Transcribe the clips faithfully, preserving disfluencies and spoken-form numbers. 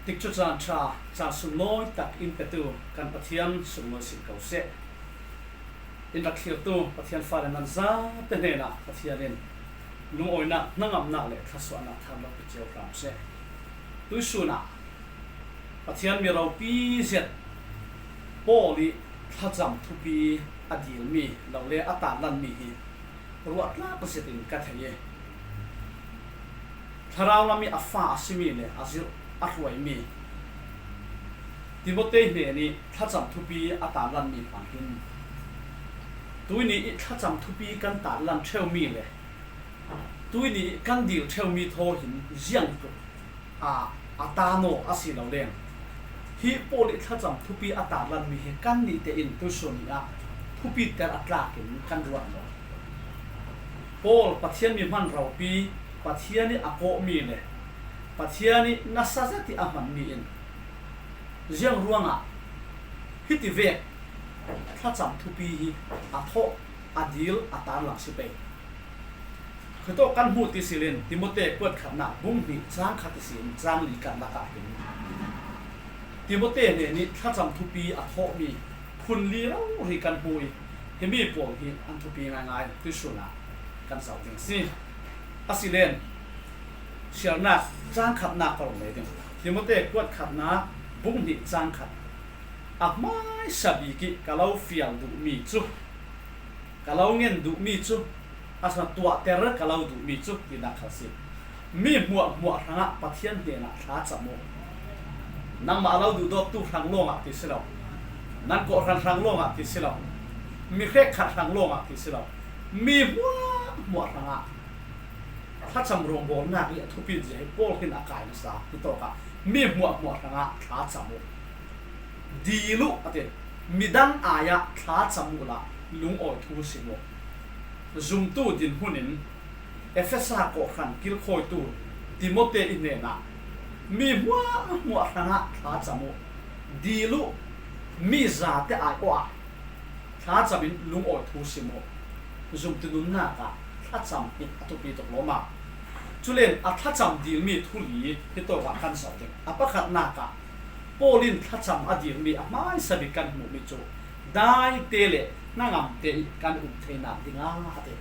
Tikcu caan ṭha, caan sunglawi tak in petu kan Pathian sunglawi sin ko seh. In rak thlirtu Pathian fale nan zate hnenah Pathian in lungawinak, hnangamnak le thlawsuahnak tharlak pe cio hram seh. Tuihsun ah Pathian mi ropi zet Paul i thlacam thupi a dilmi lo le a tarlanmi hi ruahtlak zetin ka thei i, thlarau lam i a fa a simi le a zirh a hruaimi Timote hnen i thlacam thupi a tarlanmi hmang hin, tuini i thlacam thupi kan tarlan ṭheumi le tuini i kan dil ṭheumi thaw hin ziang tuk a, a ta naw a si lo leng, hi Paul i thlacam thupi a tarlanmi hi kannih tein tuihsun ni ah thupiter a tlakin kan ruat naw. Paul Pathian mi hman ropi, Pathian i a kawhmi le Pathian i nasa zet i a hmanmi in ziang ruangah hiti vek thlacam thupi hi a thawh, a dil, a tarlang si pei. Khuitawk kan hmuh ti silin Timote kuat khatna bung hnih cang khat i sin cang li kan lakah hin Timote hnen i thlacam thupi a thawhmi phun li rori kan hmuh i, himi pawl hi an thupi ngaingai tuihsun ah kan zoh ding si. A si len siarnak cang khatna ka rung lei ding. Timote kuat khatna bung hnih cang khat. A hmaisa bik i ka lo fial duhmi cu, ka lo ngen duhmi cu, a sa tuahter ka lo duhmi cu tinak kha si. Mi hmuahhmuah hrangah Pathian hnenah thlacam uh. Nangmah a lo duhdawttu hrang lawngah ti si lo, nan kawhhran hrang lawngah ti si lo, mi hrekkhat hrang lawngah ti si lo, mi hmuahhmuah hrangah thlacam rawngbawlnak i a thupit zia hi Paul hin a kai nasa hi tawkah mi hmuahhmuah hrangah thlacam uh. Dil uh a ti. Midang ai-ah thlacam uhla lungawi thu sim uh. Zumtu dinhmun in Efesa kawhhran kilkhawitu Timote i hnenah mi hmuahhmuah hrangah thlacam uh. Dil uh, mi zate ai awh ah thlacam in lungawi thu sim uh. Zumtu nunnak ah thlacam hi a thupi tuk lawma. Culen a thlacam dilmi thu li hi tawkah kan zoh ding. A pakhatnak ah Paul in thlacam a dilmi a hmaisa bik kan hmuhmi cu daite le hnangamte i kan um theinak dingah a ti.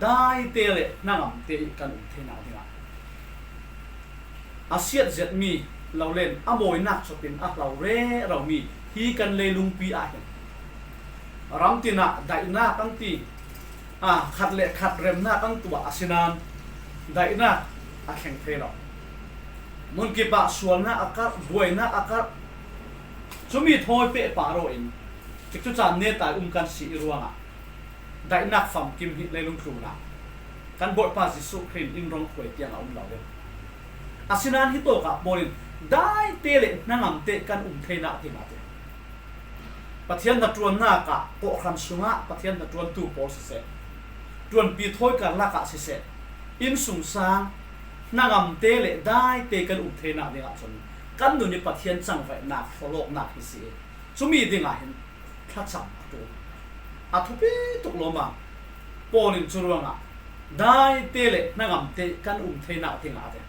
Daite le hnangamte i kan um theinak dingah a siat zetmi lo len a mawinak copin a hlo reromi hi kan leilungpi ah hin ram tinah daihnak an ti, a khat le khat remnak an tuah a si nain daihnak a thleng thei lo. Munkip ah sualnak a karh, buainak a karh, cumi thawi pehpah rawh in tikcu caan netai um kan si i ruangah daihnak famkim hi leilung tlunah kan Bawipa Jesuh Khrih in in rong khuai tiang a um lo ding. Asinain hi tawkah Paul in daite le hnangamte kan um theinak dingah ti. Pathian hnaṭuannak ah kawhhran sungah Pathian hnaṭuantu pawl siseh, ṭuanpi thawi karlak ah siseh, innsungsang hnangamte le daite kan um theinak dingah cun kan nun i Pathian cangvaihnak hrawlawknak hi si i, cumi dingah hin thlacam a ṭul. A thupi tuk lawma. Paul in cu ruangah daite le hnangamte kan um theinak dingah a ti.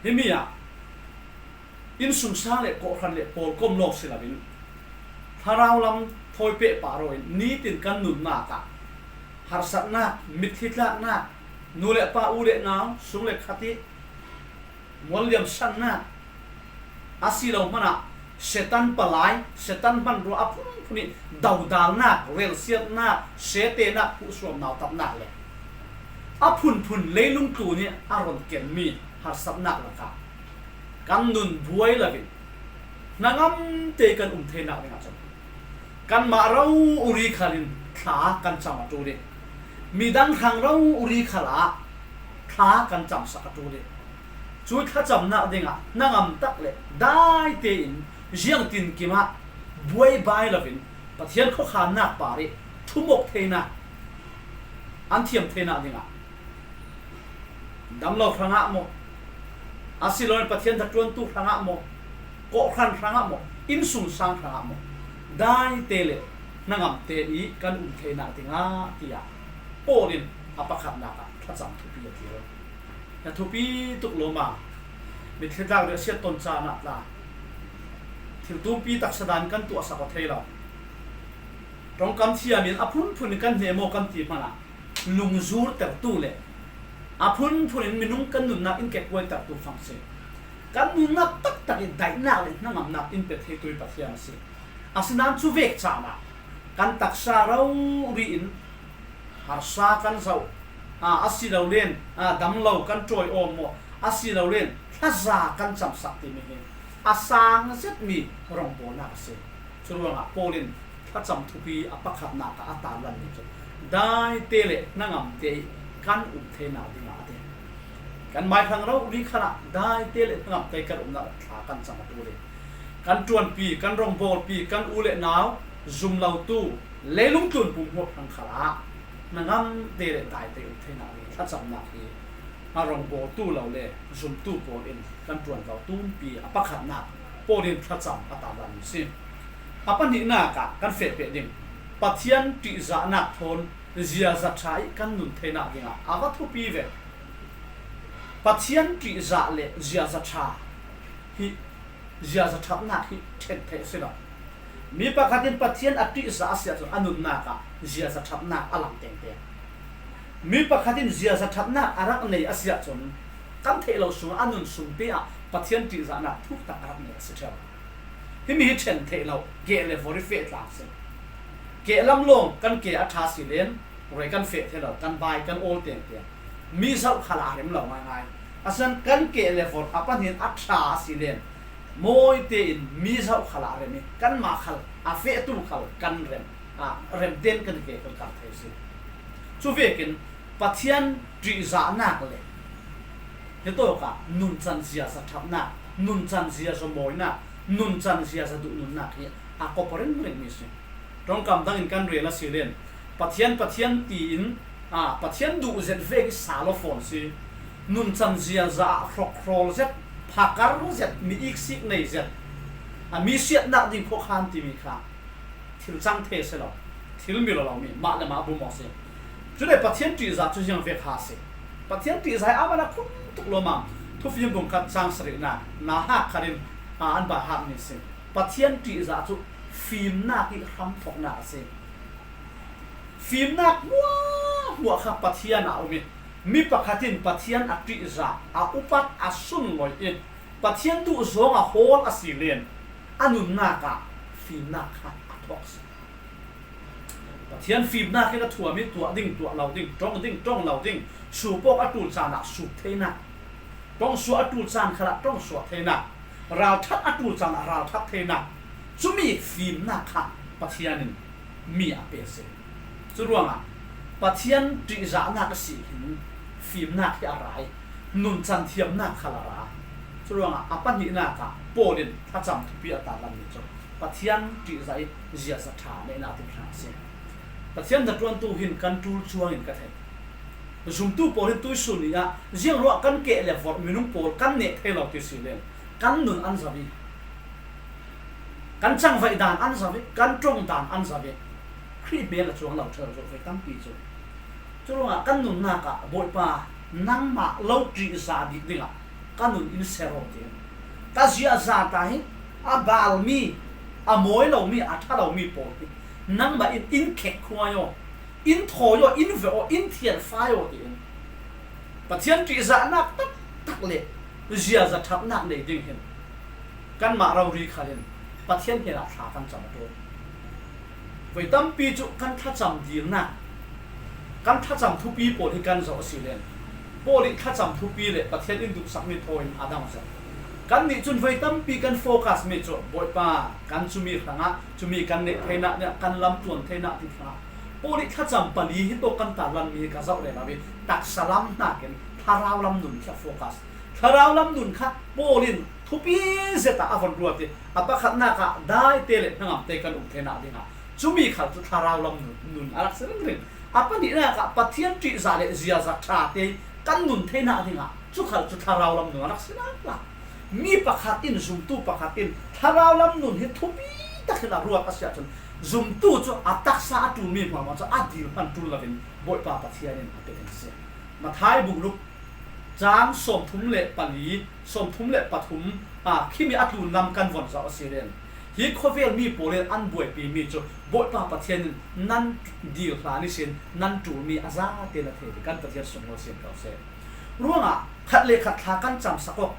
Himi ah innsungsang le kawhhran le pawlkom lawng si loin thlarau lam thawi pehpah rawh in nitin kan nunnak ah harsatnak, mitthli tlaknak, nu le pa, u le nau, sung le khat i mualliam sannak, a si lo hmanah Satan palai, Satan hmanrua a phunphun i dodalnak, relsiatnak, setenak, hmuhsuam nautatnak le a phunphun leilung tlun i a ron kenmi harsatnak lakah kan nun buai loin hnangamte kan um theinak dingah cun kanmah rori khalin thla kan cam a ṭul i, midang hrang rori khalah thla kan camsak a ṭul i, cu thlacamnak dingah hnangam tak le daite in ziangtinkim ah buaibai loin Pathian khuakhannak par i thumawk theinak, an thiam theinak dingah damlo hrangah maw, a si loin Pathian hnaṭuantu hrangah maw, kawhhran hrangah maw, innsungsang hrangah maw, daite le hnangamte i kan um theinak dingah tiah Paul in a pakhatnak ah thlacam thupi a ti lo. A thupi tuk lawma. Mitthli tlak riahsiat ton caan ah tla, thil tumpi taksa dan kan tuahsak aw thei lo. Ṭongkam thiam in a phunphun in kan hnem aw kan ti hmanah lungzurtertu le a phunphun in minung kan nunnak in kekkuaitertu fang si. Kan nunnak taktak in daihnak le hnangamnak in pe theitu hi Pathian a si. Asinain cu vek caan ah kan taksa rori in harsa kan zoh, a, asilole in, a, damlo kan ṭawi awm maw, asilole in thlaza kan camsak timi hi a sang zetmi rawngbawlnak a si. Curuangah Paul in thlacam thupi a pakhatnak ah a tarlanmi cu daite le hnangamte ih kan um theinak dingah a ti. Kan maithlang rori khalah daite le hnangamte kan umnak thla kan cam a ṭul ih kan ṭuanpi, kan rawngbawlpi, kan u le nau, zumlotu, leilung tlun pum hmuahphrang khalah hnangamte le daite um theinak ding thlacamnak hi a rawngbawltu lo le zumtu pawl in kan ṭuanvo tumpi a pakhatnak Paul in thlacam a tarlanmi si. A pahnihnak ah kan feh peh ding Pathian ṭihzahnak thawn ziaza ṭha ih kan nun theinak dingah a va thupi ve. Pathian ṭihzah le ziaza ṭha hi ziaza ṭhatnak hi ṭhen theih a si lo. Mi pakhat in Pathian a ṭihzah a si ahcun a nunnak ah ziaza ṭhatnak a lang tengteng. Mi pakhat in ziaza ṭhatnak a rak nei a si ahcun kan theih lo sungah a nun sungte ah Pathian ṭihzahnak thuktak a rak nei a si ṭheu. Himi hi ṭhen theih lo, keh le vor ih feh tlang si. Kehlam lawng kan ke a ṭha si len, roi kan feh thei lo, kan bai kan awl tengteng. Mi zoh khal ah a rem lo ngaingai. Asinain kan keh le vor a pahnih in a ṭha a si len, mawi tein mi zoh khal ah a rem ih, kanmah khal a fehtu khal kan rem, a, rem tein kan ke kan kar thei a si. Cu vekin Pathian ṭihzahnak le hitawkah nuncan ziaza ṭhatnak, nuncan ziaza mawinak, nuncan ziaza duhnunnak hi a kop ringringmi a si. Ṭongkam dangin kan rel a si len, Pathian, Pathian tiin, a, Pathian duh zet vek ih sa lo fawn si. Nuncan ziaza ah hrokhrawl zet, phakar zet, mi iksik nei zet, a, mi siatnak ding khuakhan timi kha thil cang thei a si lo, thil mil aw lomi, mah le mah bum aw si. Cule Pathian ṭihzah cu ziang vek ha si. Pathian ṭihzah hi a man a khum tuk lawmam. Thufim bung khat cang sarihnak, na hak khat in, a, an bahakmi a si. Pathian ṭihzah cu fimnak ih hramthawknak a si. Fimnak hmuahhmuah kha Pathian ah a um ih, mi pakhat in Pathian a ṭihzah, a upat, a sunlawih ih Pathian duh zawng a hawl a si len a nunnak ah fimnak kha a thawk a si. Pathian fimnak hi a thuam ih tuah ding tuah lo ding, ṭong ding ṭong lo ding, suup awk a ṭul caan ah suup theinak, ṭong suah a ṭul caan khalah ṭong suah theinak, ralṭhat a ṭul caan ah ralṭhat theinak, cumi fimnak kha Pathian in mi a pe a si. Curuangah Pathian ṭihzahnak a si hin fimnak hi a ra ih nuncan thiamnak khal a ra. Curuangah a pahnihnak ah Paul in thlacam thupi a tarlanmi cu Pathian ṭihzah ih ziaza ṭha neihnak ding hna a si. Pathian hnaṭuantu hin kan ṭul cuang in ka theih. Zumtu pawl hi tuihsun ni ah ziangruah kan keh le vorh minung pawl kan neh thei lo ti si len kan nun an zoh ih, kan cangvaih dan an zoh ih, kan ṭong dan an zoh ih, Khrih hmel a cuang lo ṭheu zoh ve tampi cu. Curuangah kan nunnak ah, Bawipa, nangmah lo ṭihzah bik dingah ka nun in ser aw, tiin ka ziaza ta hi. A balmi, a mawi lomi, a ṭha lomi pawl hi nangmah in in khekhuai aw, in thawi aw, in veh aw, in thianfai aw, tiin Pathian ṭihzahnak taktak le ziaza ṭhatnak nei ding hin kanmah rori khal in Pathian hnenah thla kan cam a ṭul. Voi tampi cu kan thlacam dilnak, kan thlacam thupi pawl hi kan zoh a si len, Paul ih thlacam thupi le Pathian in duhsakmi thawi in a dang zet. Kannih cun voi tampi kan focus mi cu, Bawipa, kan cumi hrangah cumi kan neih theinak le kan lamtluan theinak ti hrangah Paul ih thlacam pali hi tawk kan tarlanmi hi ka zoh rero ih taksa lam hnakin thlarau lam nun khi a focus. Thlarau lam nun kha Paul in thupi zet ah a von ruat ih a pakhatnak ah daite le hnangamte kan um theinak dingah cumi khal cu thlarau lam nun, nun a rak si ringring. A pahnihnak ah Pathian ṭihzah le ziaza ṭhate kan nun theinak dingah cu khal cu thlarau lam nun a rak si lala. Mi pakhat in, zumtu pakhat in thlarau lam nun hi thupi takin a ruat a si ahcun zumtu cu a taksa a ṭulmi hmuahhmuah cu a dil hman ṭul loin Bawipa Pathian in a pe ding a si. Matthai bung ruk Chang sawmthum le pali, sawmthum le pathum, a, khimi a tlun lam kan von zau a si len. Hi khawvel mi pawl in an buaipi mi cu Bawipa Pathian in nan dil hlan ihsin nan ṭulmi a zate na thei ti kan Pathian sunglawi sin ko seh. Ruangah khat le khat thla kan camsak awk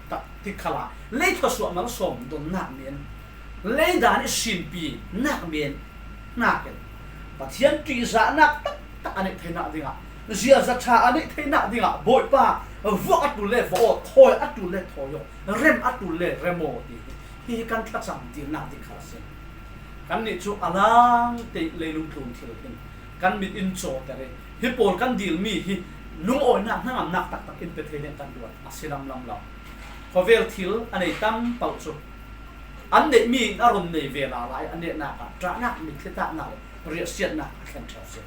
tak tik khalah lei thluasuah malsawm donnak men, lei dan i sinpi nak men nakin Pathian ṭihzahnak taktak a neih theinak dingah, ziaza ṭha a neih theinak dingah Bawipa, vuak a ṭul le vuak aw, thawi a ṭul le thawi aw, rem a ṭul le rem aw ti hi, hi kan thlacam dilnak ding kha a si. Kannih cu a lang te leilung tlun thil hin kan mit in cawter i, hi pawl kan dilmi hi lungawinak hnangamnak taktak in pe thei ding kan ruat a si lamlam lo. Khawvel thil a nei tam paoh cu an neihmi in a run nei ve lala i a nehnak ah ṭahnak, mitthli tahnak le riahsiatnak a thlen ṭheu si.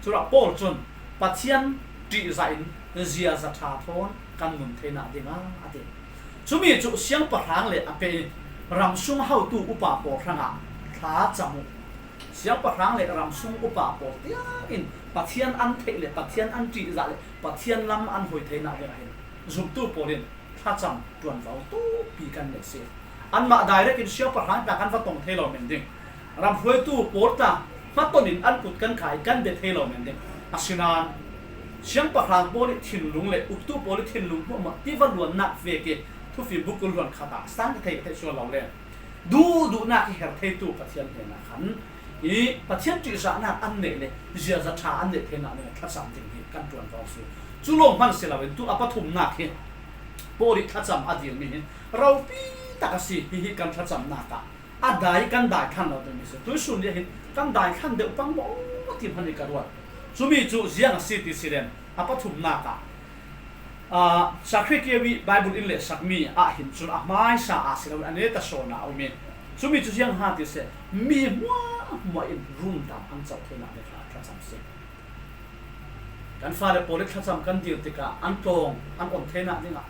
Culah Paul cun Pathian ṭihzah in ziaza ṭha thawn kan nun theinak dingah a ti. Cumi cu siangpahrang le a pe i ramsung hotu upa pawl hrangah thlacam uh. Siangpahrang le ramsung upa pawl tiang in Pathian an theih le Pathian an ṭihzah le Pathian lam an hoi theinak dingah hin zumtu pawl in thlacam ṭuanvo tupi kan neih si. Anmah direct in siangpahrang ta kan va tong thei lo men ding. Ramhruaitu pawl ta hmaton in an kut kan khai kan bia thei lo men ding. Asinain siangpahrang pawl i thinlung le uktu pawl i thinlung hmuahhmuah tiva luannak vek i thufim bukul luan khat ah sang ka thei ka theih sual lo le duhduhnak i her theitu Pathian hnenah khan i Pathian ṭihzahnak an neih le ziaza ṭha an neih theinak ding thlacam ding hi kan ṭuanvo si. Cu lawng hman si loin tu a pathumnak hi Paul i thlacam a dilmi hi ropi tak a si. Hihi kan thlacamnak ah a dai kan dai thlan lo ding mi si. Tuisun nih hin kan dai thlan deuh pang maw ti hman i ka ruat. Cumi cu ziang a si ti si len a pathumnak ah Aa, Sakhrih Kiawi Bible in lehsakmi ah hin cun a hmaisa ah si loin a neta sawn a um i, cumi cu ziang ha ti seh, mi hmuahhmuah in rundam an co theinak ding kha a thlacam si. Kan fale pawl i thlacam kan dil tikah an tlawng an om theinak dingah,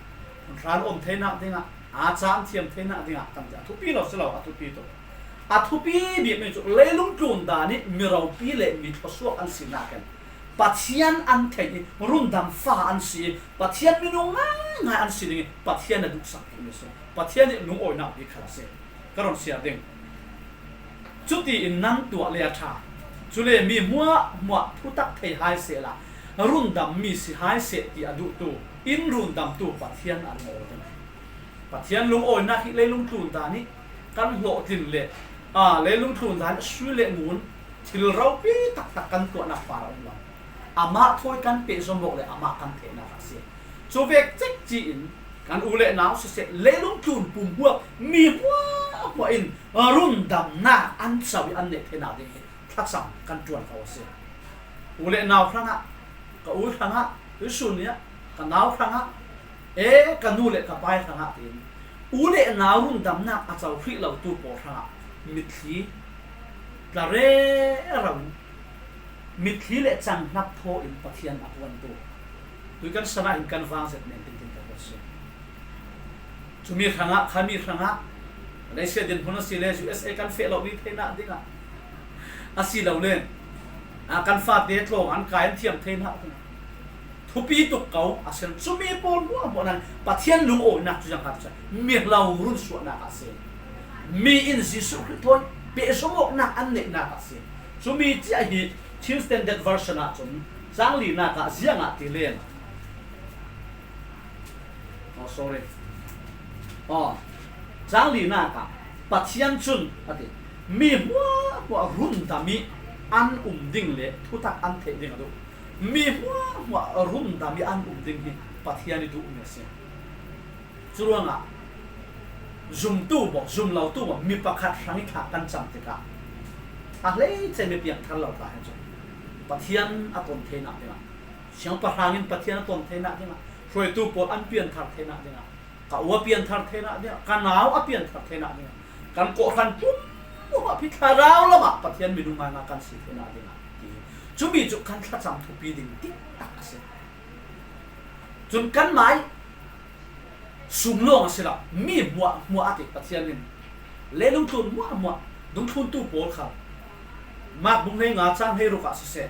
an hra an om theinak dingah, aa ca an thiam theinak dingah kan ti a thupi lo si lo, a thupi tuk. A thupi bikmi cu leilung tlun dan i mi ropi le mi thluasuak an si nakin Pathian an theih i rundam fa an si i Pathian minung ngaingai an si ding i Pathian a duhsak ding mi si. Pathian i lungawinak bik khal a si. Ka run siar ding. Cutiin nan tuah le a ṭha. Cule mi hmuahhmuah thutak thei hai sehla rundam mi si hai seh ti a duhtu in rundamtu Pathian a lungawi ding. Pathian lungawinak hi leilung tlun dan i kan hlawhtlin le, aa, leilung tlun dan i sui le ngun thil ropi taktak kan tuahnak par a um lo. Amah thawi kan pehzom awk le amah kan theihnak a si. Cu vek cek ci-in kan u le nau siseh, leilung tlun pumhuak mi hmuahhmuah in rundamnak an co i an neih theinak ding hi thlacam kan ṭuan ko a si. U le nau hrangah, ka u hrangah, tuisun ni ah ka nau hrangah, e, ka nu le ka pai hrangah tiin u le nau rundamnak a co hrih lotu pawl hrangah mitthli tla rero in mitthli le cang hnap thaw in Pathian a puantu tui kan san ah hin kan vang zet men tingting ka ruat si. Cumi hrangah, khami hrangah, Malaysia dinhmun a si le U S A kan feh lo ni theinak dingah a si lo le, a, kan fate tlawng an kai an thiam theinak dingah thupi tuk ko a si. Cumi pawl hmuahhmuah nan Pathian lungawinak cu ziang khat cu mi hlo runsuahnak a si. Mi in Jesuh Khrih thawi pehzom awknak an neihnak a si. Cumi cia hi Chin Standard Version ah cun cang linak ah ziangah ti len. Oh, sorry. Oh, cang linak ah Pathian cun a ti, mi hmuahhmuah rundam i an um ding le thutak an theih ding a duh. Mi hmuahhmuah rundam i an um ding hi Pathian i duhmi a si. Curuangah zumtu maw, zum lotu maw, mi pakhat hrang i thla kan cam tikah a hleice mi piangthar lo tla hi cu Pathian a ton theinak dingah, siangpahrang in Pathian a ton theinak dingah, hruaitu pawl an pianthar theinak dingah, ka u a pianthar theinak dingah, ka nau a pianthar theinak dingah, kan kawhhran pum hmuahhmuah hi thlarau lamah Pathian minung ngaingai kan si theinak dingah ti hi. Cumi cu kan thlacam thupi ding tiktak a si. Cun kanmah i sum lawng a si lo, mi hmuahhmuah a ti Pathian in. Leilung tlun hmuahhmuah dungthluntu pawl khal Mark bung hleinga cang hleiruk ah siseh,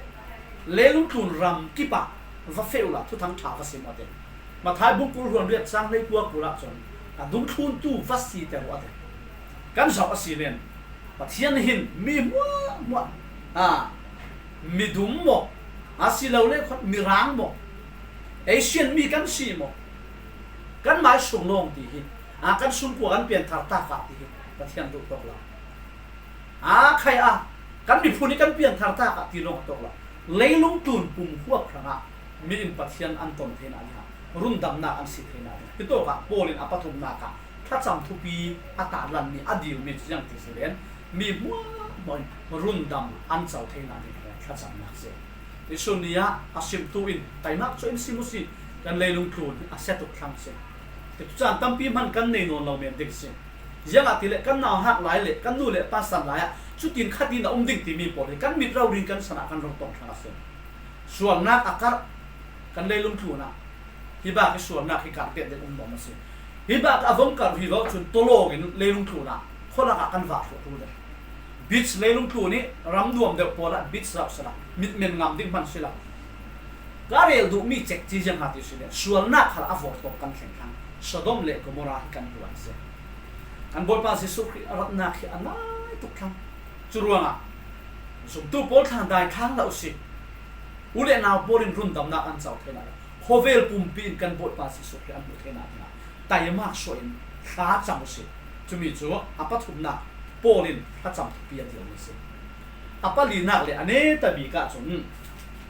leilung tlun ram kip ah va feh uhla thuthang ṭha va sim a ti. Mathai bung kul hluan riat chang hleikua kul ah cun a dungthluntu va si te ruah a ti. Kan zoh a si len Pathian hin mi hmuahhmuah, a, midum maw, a si lo le khawh mirang maw, Asian mi kan si maw, kan mai sung lawng ti hi, a, kan sungkua kan pianthar tak ah ti hi Pathian duh tawk lo. A khai a, kan miphun hi kan pianthar tak ah ti lawng a tawk lo. Leilung tlun pum huap hrangah mi in Pathian an ton theinak dingah, rundamnak an si theinak dingah, hitawk ah Paul in a pathumnak ah thlacam thupi a tahlanmi, a dilmi cu ziang ti si len, mi hmuahhmuah in rundam an co theinak ding he thlacamnak si. Jesuh ni ah a simtu in, taimak cu in sim u si, kan leilung tlun a sia tuk thlang si. Cucaah tampi hman kan nei nawn lo men ding si. Ziangahtile kan nauhak lai le kan nu le pa san lai ah cutin khatin a um ding timi pawl hi kan mit rori in kan san ah kan rung tong thlang a si. Sualnak a karh kan leilung tlun ah hi bak hi sualnak hi karh pet ding um nuam a si. Hi bak a vom karh vivo cun tawlawng in leilung tlun ah khualak ah kan vah thluh tu ding. Beach leilung tlun ih ram nuam deuh pawl ah beach zoh sila, mitmen ngam ding hman sila. Ka rel duhmi cekci ziang ha ti si le, sualnak khal a vortawp kan thleng thlang. Sodom le Gomorrah hi kan hmuh an si. Kan Bawipa Jesuh Khrih a ratnak hi a nai tuk thlang. Cu ruangah zumtu pawl thlang dai thlang lo si. U le nau pawl in rundamnak an co thei lai. Khawvel pumpi in kan Bawipa Jesuh Khrih an hmuh theinak dingah taimak suah in thla cam u si. Cumi cu a pathumnak Paul in thlacam thupi a dirmi si. A palinak le a neta bik ahcun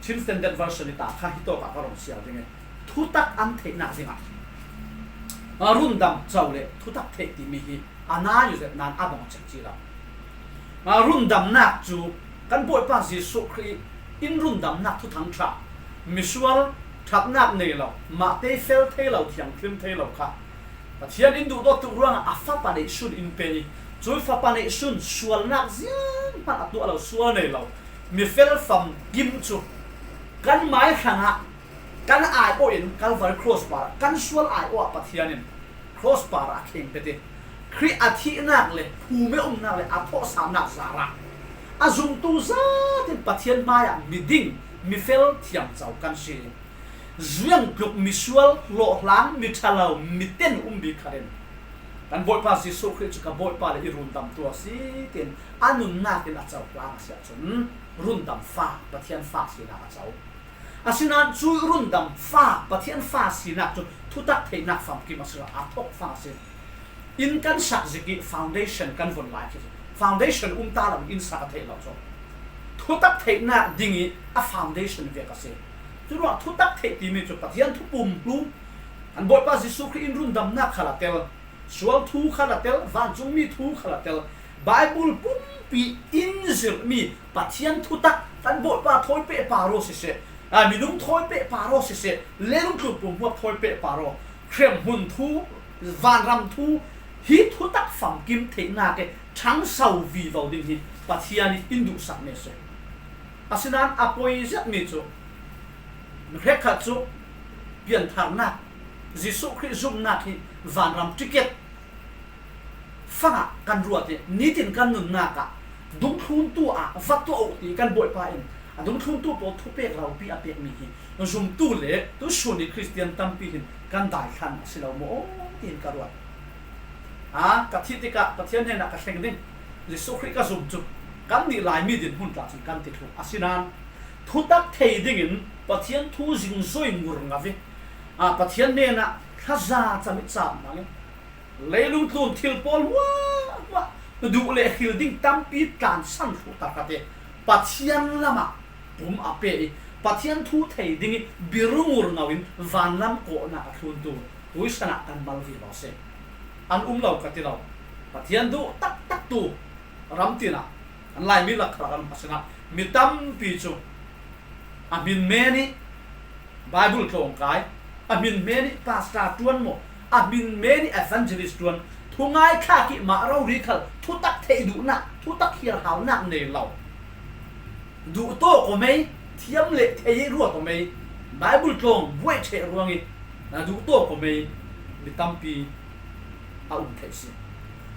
Chin Standard Version i ta kha hitawk ah ka rung siar ding i, thutak an theihnak dingah a rundam co le thutak theih timi hi a nai u zet nain a dong cekci lo. A rundamnak cu kan Bawipa Jesuh Khrih in rundamnak thuthang ṭha, misual ṭhatnak nei lo, mahte fel thei lo, thianghlim thei lo kha Pathian in duhdawt tuk ruangah a fapa neihsun in pe i, cu fapa neihsun sualnak zianghman a tuah lo, sual nei lo, mi fel famkim cu kan mai hrangah kan aiawh in Calvary cross parah kan sual aiawh ah Pathian in cross parah a kheng pet i, Khrih a thihnak le phum i umnak le a thawhsalnak zarah a zumtu zat in Pathian hmaiah mi ding, mi fel thiamco kan si. Zuangtluk misual, hlawhhlang, miṭhalo, miten um bik khat in kan Bawipa Jesuh Khrih cu ka Bawipa le i rundamtu a si, tiin a nunnak in a cohlang a si ahcun rundam fa, Pathian fa sinak a co. Asinain cu rundam fa, Pathian fa sinak cu thutak theihnak famkim a si lo, a thawk fa a si. Inn kan sak zik i foundation kan von lai khi foundation um ta lo in sak a theih lo cu. Thutak theihnak ding i a foundation vek a si. Curuah thutak theih timi cu Pathian thu pumhlu, kan Bawipa Jesuh Khrih in rundamnak khal a tel, sual thu khal a tel, vancungmi thu khal a tel, Baibal pumpi in zirhmi Pathian thutak, kan Bawipa thawi pehpar aw siseh, aa, minung thawi pehpar aw siseh, leilung tlun pumhmuak thawi pehpar aw, hremhmun thu, vanram thu, hi thutak famkim theihnak i ṭhangso vivo ding hi Pathian i in duhsakmi a si. Asinain a poi zetmi cu, hrekkhat cu piantharnak, Jesuh Khrih zumhnak hi vanram ticket fangah kan ruat i, nitin kan nunnak ah dungthluntu ah va tuah uh ti kan Bawipa in a dungthluntu pawl thupek ropi a pekmi hi zumtu le tusun i Khristian tampi hin kan daithlan a si lo maw tiin ka ruat. A, ka thih tikah Pathian hnenah ka thleng ding, Jesuh Khrih ka zum cu kan nih Laimi dinhmun tla cun kan ti thluh. Asinain thutak thei dingin Pathian thu zingzoi ngur ngam i, a, Pathian hnenah thlaza cam i cam hmang i, leilung tlun thil pawl hmuahhmuah duh le hril ding tampi tlansan thluh taktak i Pathian lamah pum a pe i Pathian thu thei ding i biru ngur ngau in vanlam kawhnak a thluntu tuisan ah kan mal vivo si. An um lo ka ti lo. Pathian duh taktaktu ram tin ah an Laimi lakrak an um a sinah mi tampi cu a hmin men i Baibal tlawngkai, a hmin men i pastor ṭuan maw, a hmin men i evangelist ṭuan, thungai thlak i mah rori khal thutak theih duhnak, thutak hiarhaunak nei lo. Duh tawk aw mei, thiam le thei i ruat aw mei, Baibal tlawng buai ṭheh ruang i na duh tawk aw mei, mi tampi a um theih si.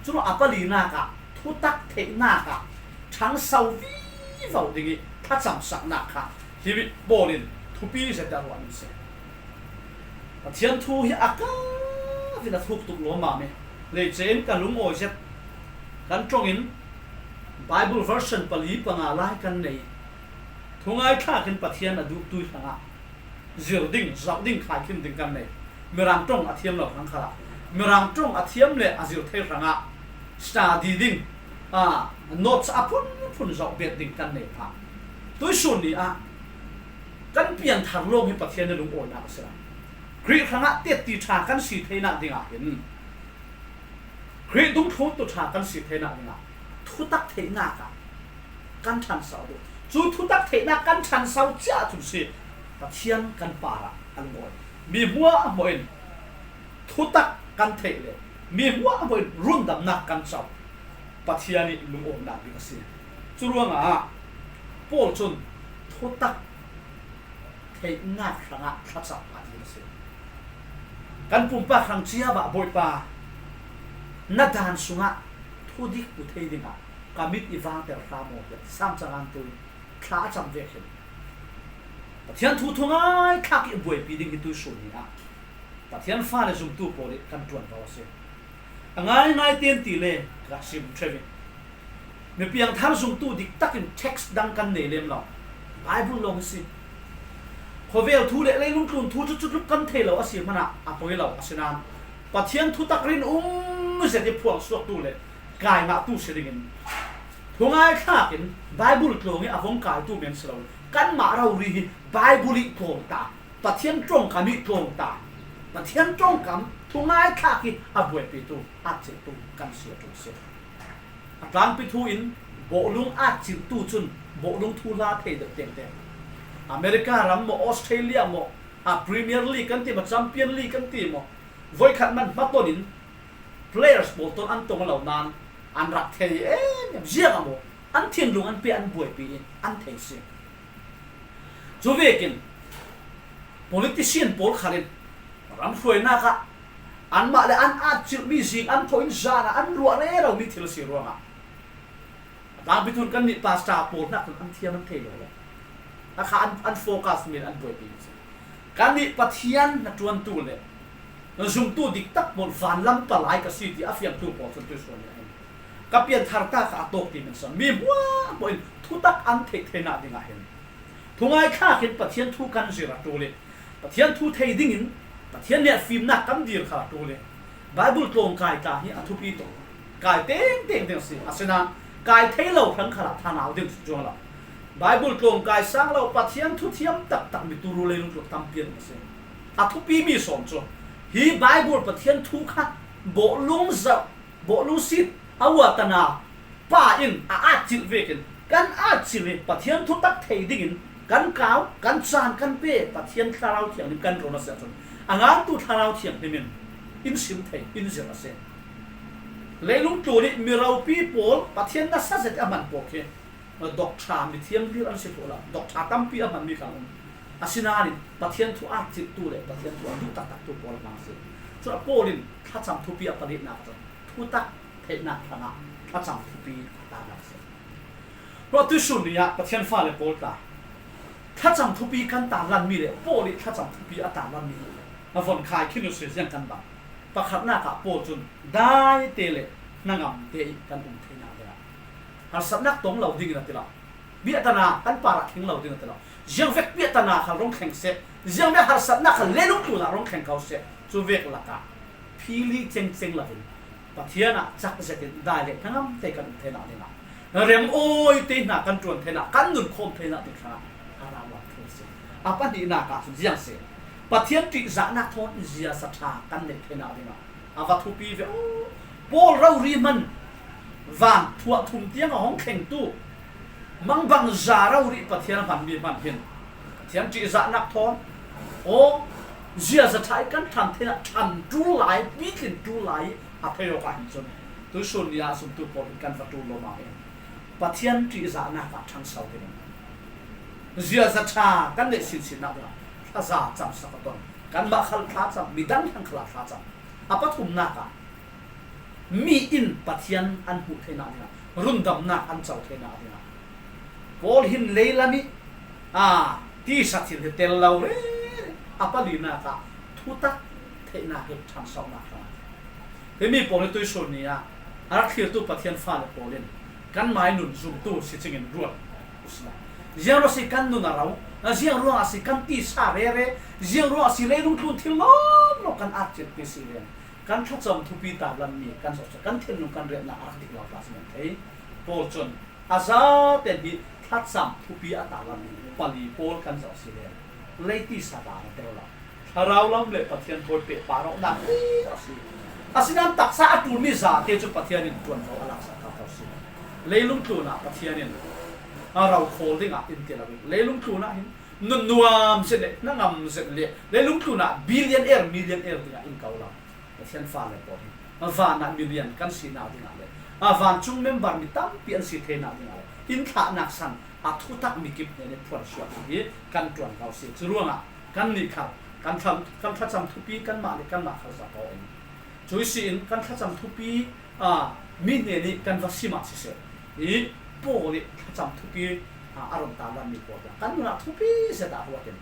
Cuma a palinak ah thutak theihnak ah ṭhangso vivo ding i thlacamsaknak kha hi Paul in thupi zet a ruahmi si. Pathian thu hi a kau in a thuk tuk lawmmam e. Leice in ka lungawi zet. Kan ṭawngin Bible version pali panga lai kan nei. Thungaithlakin Pathian a duhtui hrangah zir ding, zauh ding, khaikhin ding kan nei. Mirang ṭawng a thiam lo hrang khalah, Mirang ṭawng a thiam leh a zir thei hrangah study ding, a, notes a phunphun zauh bet ding kan nei phah. Tuisun ni ah kan pianthar lawng hi Pathian i lungawinak a si lo. Khrih hrangah tetti ṭha kan si theinak dingah hin, Khrih dungthlungtu ṭha kan si theinak dingah thutak theihnak ah kan ṭhansau duh. Cu thutak theihnak kan ṭhansau ciah cun si Pathian kan parah a lungawi. Mi hmuahhmuah in thutak kan theih le mi hmuahhmuah in rundamnak kan co Pathian i lungawknak ding a si. Cu ruangah Paul cun thutak theihnak hrangah thlacam a dil a si. Kan pumpak hrang cia bah, Bawipa, na dan sungah thudik ku thei dingah ka mit i vangter hram aw, tiah Sam cangantu thla a cam ve khin. Pathian thu thungai thlak i buaipi ding hi tuisun ni ah Pathian fale zumtu pawl i kan ṭuanvo a si. A ngaingai ten ti le ka sim ṭheu i, mi piangthar zumtu dik takin text dang kan nei lem lo. Bible lawng a si. Khawvel thu le leilung tlun thu cu cutluk kan thei lo a si hmanah a poi lo. Asinain Pathian thutak rin um zet i phuang suaktu le kai ngahtu si dingin thungai thlakin Bible tlawng i a vong kaitu men si lo. Kanmah rori hi Bible i tlawng ta, Pathian ṭawngkam i tlawng ta, Pathian ṭawngkam thungai thlak i a buaipitu, a cihtu kan si a ṭul si. A tlangpi thu in bawhlung a cihtu cun bawhlung thu hla thei deuh tengteng. America ram maw, Australia maw, a Premier League kan ti maw, Champion League kan ti maw, voikhat man hma ton in players pawl ton an tong lo nan an rak thei em em ziang a maw, an thinlung an pe, an buaipi in an thei si. Cu vekin politician pawl khal in ram hruainak ah anmah le an at cilhmi zing an thawh in zan ah an ruah rero mi thil si ruangah a tlangpi thun kannih pastor pawl hnak an thiam an thei lo le a kha an, an focus mi an buaipi si. Kannih Pathian hnaṭuantu le zumtu diktak pawl vanlam palai ka si ti a fiangtu pawl cun tuisuan ni a hin ka pianthar ta kha a tawk ti men sa. Mi hmuahhmuah in thutak an theih theinak dingah hin thungai thlak in Pathian thu kan zir a ṭul i Pathian thu thei dingin Pathian nih a fimnak kan dir kha a ṭul i Bible tlawng kai tla hi a thupi tawh. Kai tengteng ding a si. Asinain kai thei lo hrang khalah thlarau ding si cuang lo. Bible tlawng kai sang lo Pathian thu thiam taktak mi turu leilung tluk tampi an si. A thupi mi sawm cu hi Bible Pathian thu kha bawhlung zauh, bawhlung sit a uatana pa in a at cilh vekin kan at cilh i Pathian thutak thei dingin kan kau, kan caan, kan pe, Pathian Thlarau Thianghlim kan rawn a si ahcun a ngantu Thlarau Thianghlim in in sim thei, in zirh a si. Leilung tlun i mi ropi pawl Pathian nasa zet a hman pawl khi doctor, mithiang dir an si thluh lo, doctor tampi a hmanmi kha an um. Asinain Pathian thu at cilhtu le Pathian thu a duh taktaktu pawl hna a si. Cun a pawl in thlacam thupi a palinak cun thutak theihnak hrangah thlacam thupi a tanak a si. Ruah tuisun ni ah Pathian fale pawl tla, thlacam thupi kan tarlanmi le Paul i thlacam thupi a tarlanmi a von khai khin u si ziang kan bang. Pakhatnak ah Paul cun dai te le hnangam te i kan um theinak dingah harsatnak tong lo dingin a ti lo. Biahtana kan parah tling lo ding a ti lo. Ziangvek biahtana kha rong thleng seh, ziangvek harsatnak kha leilung tlunah rong thleng ko seh. Cu vek lakah phili cengceng loin Pathian ah cak zetin dai le hnangam te kan um theinak dingah, rem awi te hna kan ṭuan theinak, kan nun khawm theinak ding hrangah a raulam thil a si. A pahnihnak ah cun ziang si. Pathian ṭihzahnak thawn ziaza ṭha kan neih theinak dingah a va thupi ve. Paul rori hman van thuah thum tiang a hong thlengtu mangbangza rori Pathian hmanmi hman hin Pathian ṭihzahnak thawn aw ziaza ṭha i kan ṭhan theinak ṭhan ṭul lai, pitlin ṭul lai i a thei awk ah hin cun tuisun ni ah zumtu pawl in kan va ṭul lawmam in Pathian ṭihzahnak ah ṭhangso ding ziaza ṭha kan neih sinsinnak dingah thlaza camsak a ton. Kanmah khal thlacam, midang hrang khalah thlacam. A pathumnak ah mi in Pathian an hmuh theinak dingah, rundamnak an co theinak dingah Paul hin leilam i, aa, tisa thil hi tel lo rih. A palinak ah thutak theihna hi ṭhansauhna hrang. Himi pawl hi tuisun ni-a a rak thlirtu Pathian fale pawl in kanmah nun zumtu si cingin ruat uh si lo. Ziang ruangah si kan nun a rau, ziang ruangah si kan tisa rere, ziang ruangah si leilung tlun thil lawmlawm kan at cil ti si len, kan thlacam thupi tarlan mi kan zoh, kan thinlung kan retna a rak dik lo ta si men thei. Pawl cun a zaten hi thlacam thupi a tarlan mi pali pawl kan zoh si len, lei tisa ta na tel lo. Thlarau lam le Pathian thawi pehpar awknak hi a si. Asinain taksa a ṭulmi zate cu Pathian in ṭuanvo a laksak ko si. Leilung tlunah Pathian in a ro khawl dingah in ti lo in, leilung tlunah hin nun nuam zet le hnangam zet le leilung tlunah billionaire, millionaire dingah in ko lo. Pathian fale pawl hi a vanah milian kan sinak dingah le a vancung member mi tampi an si theinak dingah le in thlahnak san a thutak mi kip hnen i phuansuah hi kan ṭuan ko si. Cu ruangah kannih khal kan thlam, kan thlacam thupi kanmah le kanmah khal zat aw in, cui si in kan thlacam thupi, aa, mi hnen i kan va sim ah siseh, i pawl i thlacam thupi, aa, a run tarlan mi pawl kan nun ah thupi zet ah ruat in,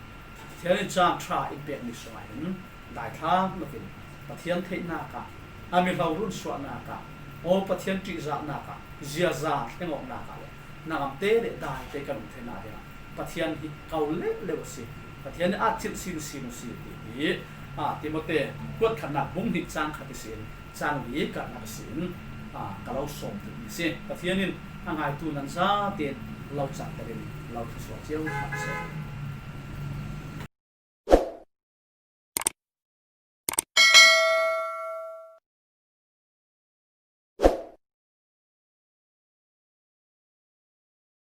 Pathian in caan ṭha in pekmi sungah hin daithlang loin Pathian theihnak ah, a mi hlo runsuahnak ah, aw Pathian ṭihzahnak ah, ziaza thlengawknak ah le hnangamte le daite kan um theinak dingah Pathian hi ko leuleu a si. Pathian nih at chilh sinsin a si ti hi, aa, Timote kuat khatnak bung hnih cang khat ihsin cang li karhnak ihsin, aa, ka lo sawm duhmi a si. Pathian in a ngaitu nan zaten lo cakter in lo thluasuah cio hna a si.